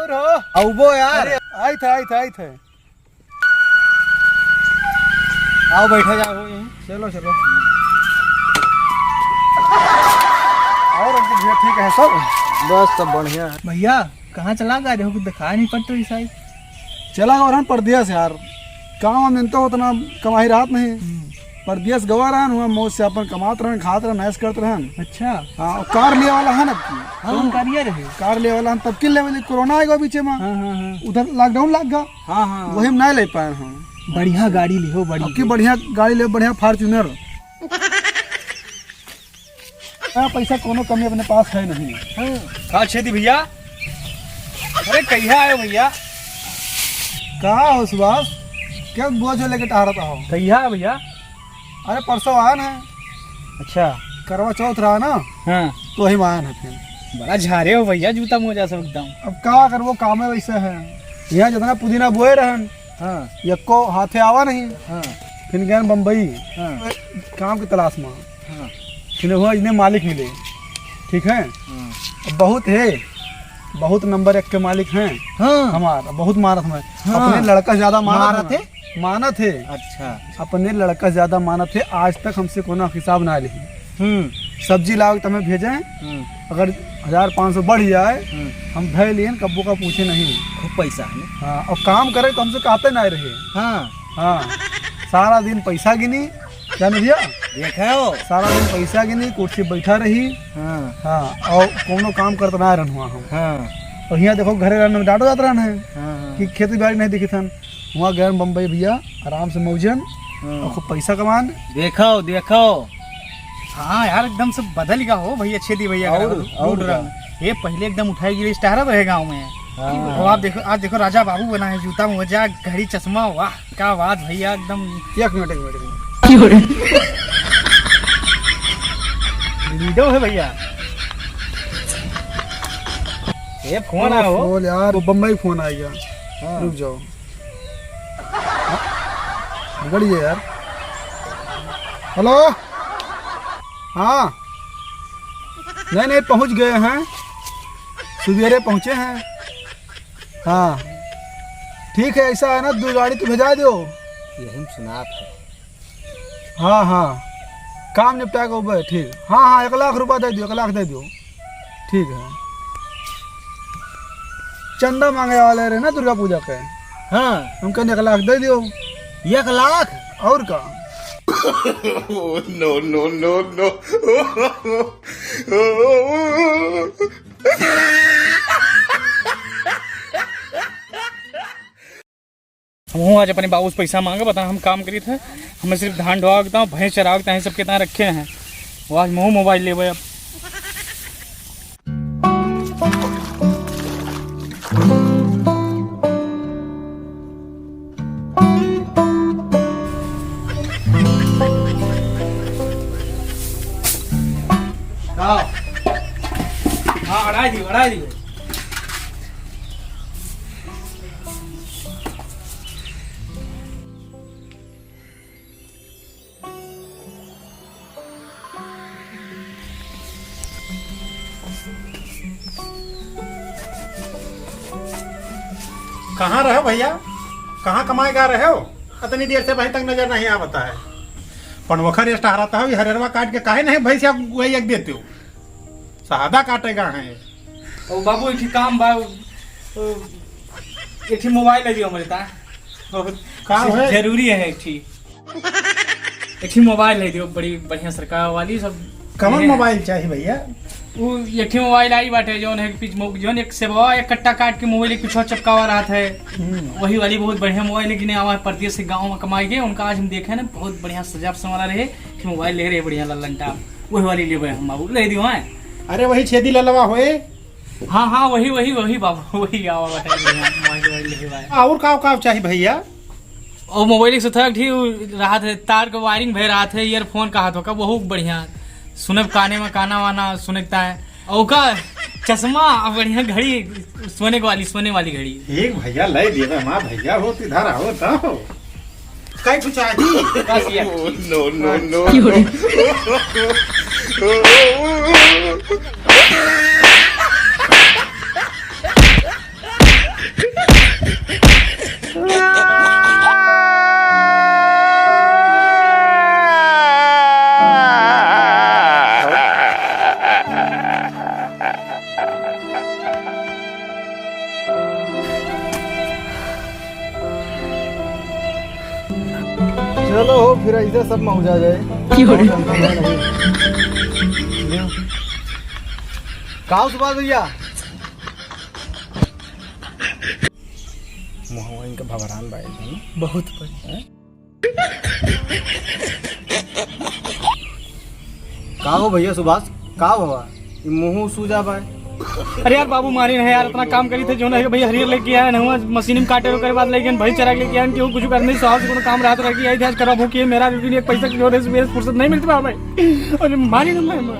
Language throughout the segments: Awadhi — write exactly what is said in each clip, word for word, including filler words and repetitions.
अउबो यार। अरे, आइत है, आइत है, आइत है। आओ, बैठा जाओ यहीं। चलो, चलो। और अंकित भैया ठीक है सब? बस, सब बढ़िया है। भैया, कहाँ चला गए रहो? कुछ दिखाई नहीं पड़ते हो इस side। चला गए रहन परदेस यार, काम वाम जनता उतना कमाई रहत नहीं। हम्म। परदेस गवा रहन, हुआ मौज से अपन कमात रहन, खात रहन, ऐश करत रहन। अच्छा। हाँ, और कार लिए वाला है ना अब की। हाँ, कौन कार लिए रहे? कार लिए वाला है, तब किन लेवे, कोरोना आएगा बीचे में। हाँ, हाँ, हाँ। उधर lockdown लग गया। हाँ, हाँ। वही में नहीं ले पाए हम। बढ़िया गाड़ी लिहो, बड़ी। अब की बढ़िया गाड़ी ले, बढ़िया Fortuner। हाँ, पैसा कोनो कमी अपने पास है नहीं। हाँ। का छेदी भैया? अरे कहिया आयो भैया? का हो सुभाष? क्या बोझ लेके टहरत हो? कहिया आयो भैया? अरे परसों आयन है। अच्छा। करवा चौथ रहा ना? हाँ। तो वही में आयन है फिर। बड़ा झारे हो भैया, जूता मोजा सब एकदम। अब का करबो, कामे वैसे है। यहाँ जितना पुदीना बोए रहन, हाँ। यक्को हाथे आवा नहीं। हाँ। फिर गए बम्बई। हाँ। काम की तलाश में। हाँ। फिर हुआ इन्हें मालिक मिले, ठीक है? हाँ। अब बहुत है, बहुत नंबर एक के मालिक हैं। हाँ। हमार बहुत मानत में। हाँ। अपने लड़का ज्यादा मानत मानत है? है? मानत है। अच्छा। अपने लड़का ज्यादा मानत है, आज तक हमसे कोनो हिसाब ना ली। हम्म। सब्जी लाओ तो हमें भेजें, हम्म। अगर हजार पाँच सौ बढ़ जाए, हम्म। हम धै लियन, कब्बो का पूछे नहीं। खूब पैसा है। हाँ, और काम करे तो हमसे कहते ना रहे। हाँ। हाँ, सारा दिन पैसा गिनी, जान भैया? देखा हो? सारा दिन पैसा गिनी, कुर्सी बैठा रही। हाँ। हाँ, और कोनो काम करत ना रहन हुआ हम। हाँ। और यहाँ देखो, घरे रहने में डांटो जात रहन है हाँ, हाँ। कि खेती बाड़ी नहीं दिखी थन। हुआ गए बम्बई भैया, आराम से मौजन, हाँ। और खूब पैसा कमान। देखो, देखो। हाँ यार, एकदम से बदल गया हो भैया, छेदी भैया और, का और रूप का? रंग। ये पहले एकदम उठाई गिरी star रहे गाँव में। हाँ। और आप देखो, आज देखो राजा बाबू बना है, जूता मोजा, घड़ी चश्मा, वाह। क्या बात भैया, एकदम। एक मिनट, एक मिनट, एक मिनट। लीडो है भैया। ये फोन ओ, आयो। फोन यार, वो बम्बई फोन आ गया। हाँ। रुक जाओ। हाँ, बिगड़ गया यार। हेलो। हाँ। नहीं, नहीं, पहुँच गए हैं। सवेरे पहुँचे हैं। हाँ, ठीक है, ऐसा है ना, दो गाड़ी तू भेजा दो। यही में सुनात है। हाँ, हाँ, काम निपटा के उबे, ठीक। हाँ, हाँ, एक लाख रुपया दे दियो, एक लाख दे दियो। ठीक है, चंदा मांगे वाले रहे ना दुर्गा पूजा के। हाँ। उनका एक लाख दे दियो। एक लाख? और का? No, no, no, no। हमहूँ आज अपने बाबू से पैसा मांगे, बता हम काम करी थे, हमें सिर्फ धान ढोआ के ता, भैंस चरावे के ता, सब के ता रखे हैं। वो आज महू मोबाइल लेबे अब। हाँ, हाँ, अढ़ाई दियो, अढ़ाई दियो। कहाँ रहे भैया? कहाँ कमाए गा रहे हो? इतनी देर से वहीं तक नजर नहीं आवता है। पनवखर एस टहराता हो, ये हरेरवा काट के काहे नहीं भैंसिया गुआई एक देते हो? सादा काटेगा है। ओ बाबू, एक ठे काम बा, ओ, ओ, एक ठे मोबाइल ले लियो हमरे ता। बहुत का है? जरूरी है एक ठे। एक ठे मोबाइल ले दियो, बड़ी बढ़िया सरकार वाली सब। कवन ये मोबाइल चाही भैया? वो एक ठे मोबाइल आई बाटे, जौन है, पिच मो-, जौन एक सेवा, एक कट्टा काट के मोबाइल एक पिछवा चपकावा रहत है। हम्म। वही वाली बहुत बढ़िया मोबाइल, लेकिन आवा परदेस से गाँव में कमाई के, उनका आज हम देखे ना, बहुत बढ़िया सजा संवारा रहे, कि मोबाइल ले रहे बढ़िया लल्लन टाप। वही वाली लेबे हम बाबू, ले दियो हैं। अरे वही छेदी ललवा होए। हाँ, हाँ, वही, वही, वही बाबू, वही आवा बताइए, बढ़िया मोबाइल, मोबाइल लेके आए। और का, का चाही भैया? और मोबाइल एक सौ ठे रहत है, तार के वायरिंग भे रहत है, ईयरफोन कहत हो का, बहुत बढ़िया। सुनब काने में गाना वाना सुनकता है। और का चश्मा, बढ़िया घड़ी, सोने वाली, सोने वाली घड़ी। एक भैया ले देवे, माँ भैया हो, तो इधर आओ तो। कई कुछ आही? बस ये। No, no, no, no। क्यों रे? चलो हो, फिर ऐसे सब मौजा जाए। क्यों रे? का हो सुभाष भैया? मुहवा इनका भभरान बा एकदम। बहुत बढ़िया। हैं? का हो भैया सुभाष, का हो बा? ई मुंह सूजा बा। अरे यार बाबू, मारी नहीं यार, इतना काम करी थे जो ना है कि भैया हरियर लेके आए ना, हुआ मशीन में काटे, ओकर बाद लेके भैंस चरा के लेके आए, कि वो कुछ करने साहब से कोनो काम रात रह गया, आज खराब हो के मेरा भी एक पैसा की जोर से फुर्सत नहीं मिलती बाबू भाई। अरे मारी ना मैं, मैं।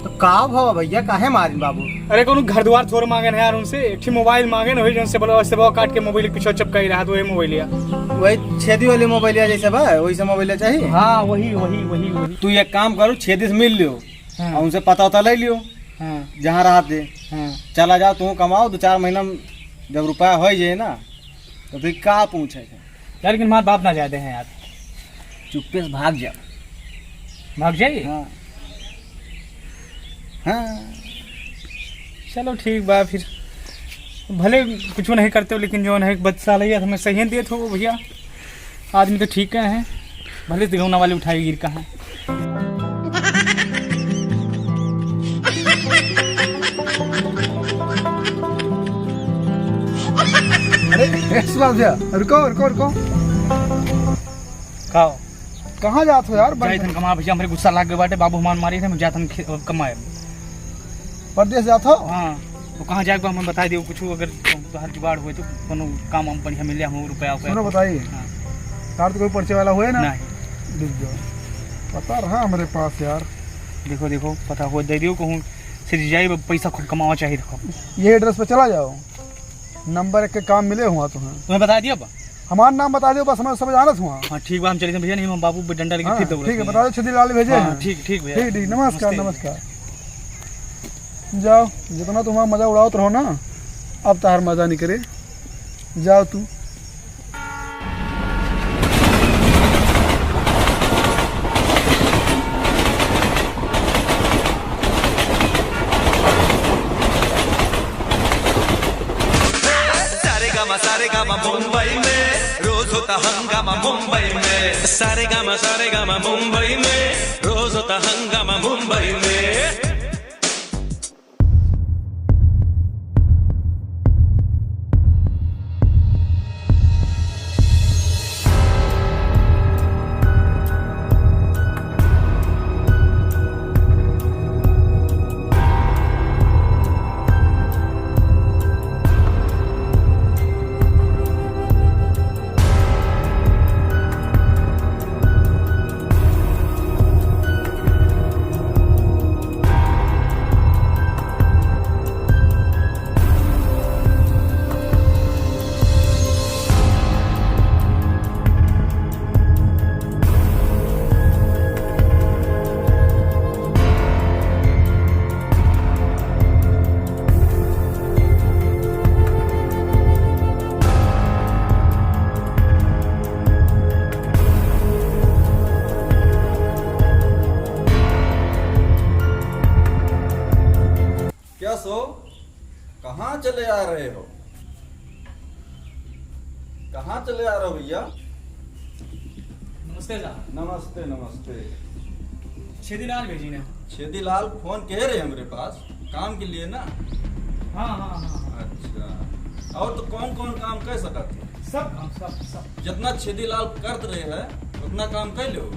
तो का भवा भैया, काहे मारिन बाबू? अरे कोनो घर दुआर थोर मांगन है यार उनसे, एक ठे मोबाइल मांगन, वही जौन से बोलो, से बोलो काट के मोबाइल के पीछे चपकाई रहा, तो ये मोबाइल या। वही छेदी वाली मोबाइल या जैसे बा, वैसे मोबाइल या चाहिए? हाँ, वही, वही, वही, वही। तू एक काम करो, छेदी से मिल लियो। हाँ। और उनसे पता उता ले लियो। हाँ। जहाँ रहत है। हाँ। चला जाओ, तू कमाओ, दो चार महीना में जब रुपया हो जाए ना, तो फिर का पूछे थे? यार, लेकिन हमारे बाप ना जाते हैं यार। चुप्पे से भाग जाओ। भाग जाइए? हाँ। हाँ। चलो ठीक बा फिर, भले कुछ नहीं करते हो, लेकिन जो है बदसालैया हमें सही देत हो भैया। आदमी तो ठीक है, भले से गौना वाली उठाई गिर कहाँ। अरे, ए, सुभाष भैया, रुको, रुको, रुको। का हो? कहाँ जात हो यार? जाइत हन कमाए भैया, हमरे गुस्सा लाग गए बाटे, बाबू हमार मारी थे, हम जाइत हन खे-, कमाए। परदेस जात हो? हाँ, तो कहाँ जाए बा, हमें बताई दियो कुछ, अगर तोहार जुगाड़ होए तो कोनो काम वाम बढ़िया मिले, हम रुपया उपाया सुनो, को। बताइए। हाँ। तार तो कोई परिचय वाला होए ना? नहीं। डूब जाओ। पता रहा हमरे पास यार। देखो, देखो, पता हो दे दियो, कहूँ से जाए, पैसा खूब कमावा चाहिए, देखो। ये एड्रेस पे चला जाओ, नंबर एक के काम मिले हुआ तुम्हें। तुम्हें बता दिया बा? हमार नाम बता दियो, बस हमें सब जानत हुआ। हाँ, ठीक बा, हम चलित हैं भैया, नहीं हम बाबू पे डंडा लेके हाँ, फिर दौड़त ठीक है, हैं। बता दो, छेदी लाल भेजे हाँ, हैं। ठीक, ठीक भैया। ठीक, ठीक, नमस्कार, नमस्ते। नमस्कार। जाओ, जितना तुम मजा उड़ावत रहो ना, अब तार मजा नहीं करे। जाओ तू। सारे गामा, सारे गामा मुंबई में, रोज होता हंगामा मुंबई में। सारे गामा, सारे गामा मुंबई में, रोज होता हंगामा मुंबई में। क्या सो, कहाँ चले आ रहे हो? कहाँ चले आ रहे हो भैया? नमस्ते साहब। नमस्ते, नमस्ते। छेदीलाल भेजी ने। छेदीलाल फोन कहे रहे हमरे पास, काम के लिए ना? हाँ, हाँ, हाँ, हाँ। अच्छा, और तो कौन कौन काम कर सकत है? सब काम, सब, सब। जितना छेदीलाल करत रहे है, उतना काम कर लो।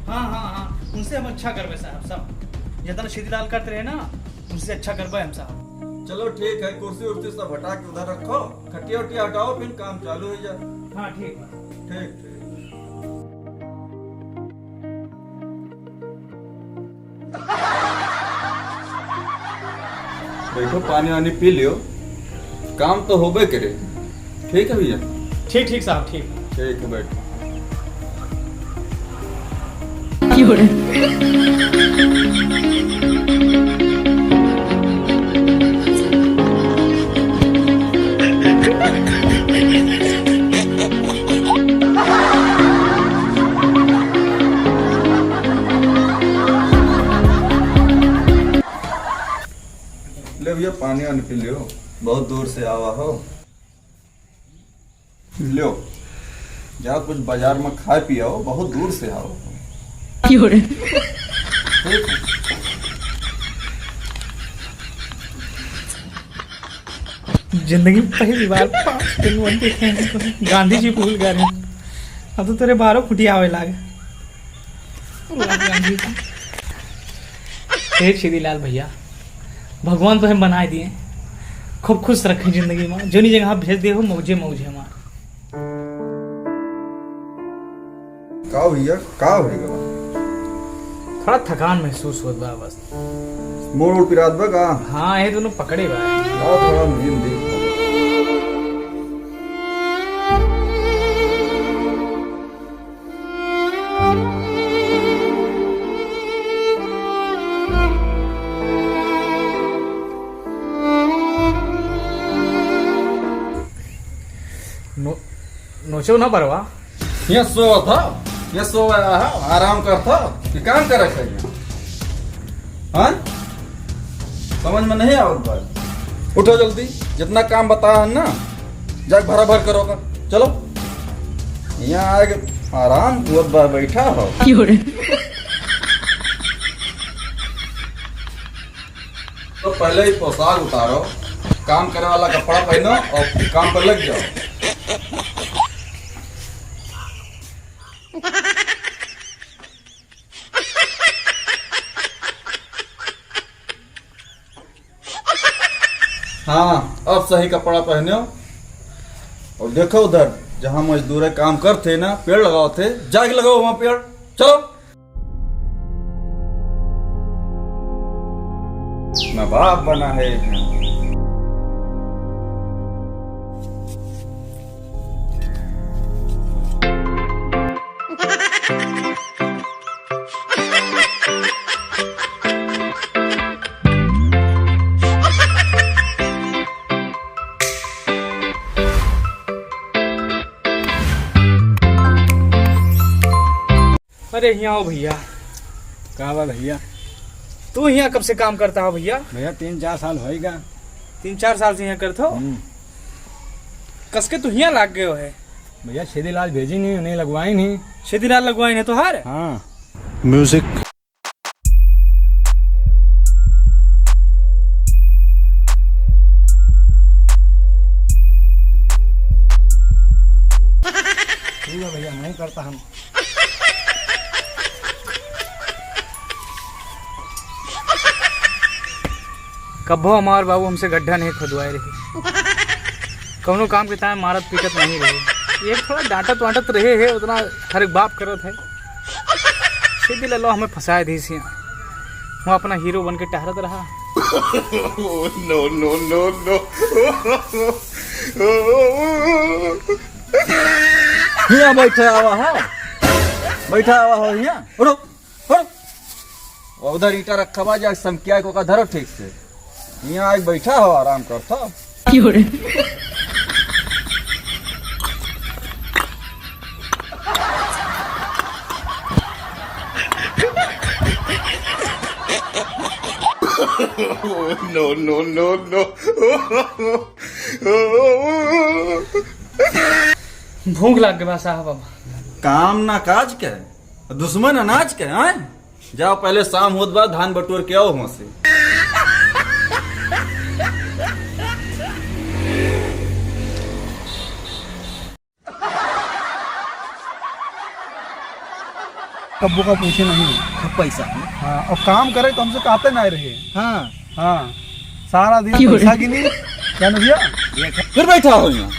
हाँ, हाँ, हाँ, उनसे हम अच्छा करबे साहब, सब। जितना छेदीलाल करत रहे ना, उनसे अच्छा करबे हम साहब। चलो ठीक है, कुर्सी उर्सी सब हटा के उधर रखो, खटिया उटिया हटाओ, फिर काम चालू हो जाए। हाँ, ठीक बा। ठीक, ठीक। बैठो, पानी वानी पी लियो, काम तो होबे करे। ठीक है भैया। ठीक, ठीक साहब, ठीक। ठीक है, बैठो। ले भैया, पानी वानी पी लियो, बहुत दूर से आवा हो। लो। जाओ कुछ बाजार में खाए पियाओ, बहुत दूर से आओ। क्यों रे? ठीक है। जिंदगी में पहली बार पाँच दिन वन देखे हैं, गांधी जी भूल गए हैं। अब तो तेरे बारह फुटी आवे लागे। भगवान राम जी। हे छेदीलाल भैया, भगवान तोहे बनाए दिए, खूब खुश रखे जिंदगी में, जोनी जगह भेज दे हो, मौजे मौजे मार। का भैया, का हो गया? थोड़ा थकान महसूस होत बा बस। मोड़ उड़ पिरात बा का? हाँ, ये दोनों पकड़े बा। आओ थोड़ा नींद दे। नो-, नोचो ना बरवा। ये सोवत ह, ये सोवा ह, आराम करत ह, ये काम करे के चाहिए। हाँ? समझ में नहीं आवत बा। उठो जल्दी, जितना काम बता है ना, जाके भरा भर करो का। चलो, यहाँ आके आराम हुआ बा, बैठा हो। क्यों रे? तो पहले ही पोशाक उतारो, काम करे वाला कपड़ा पहनो और काम पर लग जाओ। हाँ, अब सही कपड़ा पहनो और देखो उधर, जहाँ मजदूर काम करते ना, पेड़ लगावत थे, जाके लगाओ वहाँ पेड़। चलो। नवाब बना है। अरे, हियाँ आओ भैया। का बा भैया? तू हियाँ कब से काम करता हो भैया? भैया, तीन चार साल होइगा। तीन चार साल से हियाँ करत हो? हम्म। कसके तू हियाँ लाग गयो है? भैया, छेदीलाल भेजी नहीं, उन्हें लगवाई नहीं। छेदीलाल लगवाई नहीं तोहार? हाँ। Music। ठीक है भैया, नहीं करता हम। कब्बो हमार बाबू हमसे गड्ढा नहीं खुदवाए रहे, कौनो काम के ताए मारत पीटत नहीं रहे। ये थोड़ा डांटत वांटत रहे है, उतना हर एक बाप करत है। छेदीलाल हमें फंसाए दी सिया, वो अपना हीरो बन के टहरत रहा। No, no, no, no। हियाँ बैठे आवा हो, बैठा आवा हो हियाँ। उठो, उठो। और उधर ईंटा रखा बा, जा समकिया को का धरो ठीक से। हियाँ आके बैठा हो, आराम करत हो। क्यों रे? No, no, no, no। भूख लाग गई बा साहब अब। काम ना काज के, दुश्मन अनाज के, हैं? जाओ पहले शाम होत बा, धान बटोर के आओ वहाँ से। कब्बो का पूछे नहीं। खूब पैसा है। हाँ, और काम करे तो हमसे कहते नहीं रहे। हाँ। हाँ, सारा दिन क्यों रे? पैसा गिनी, क्या ना भैया? ये खा- फिर बैठा हो यहाँ,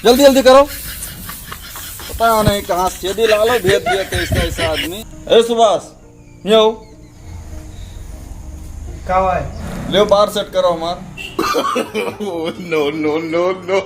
जल्दी जल्दी करो। पता नहीं कहाँ से छेदीलाल भेज दिया था ऐसा, ऐसा आदमी। ए सुभाष, यो। का भाई? ले बार सेट करो हमार। No, no, no, no।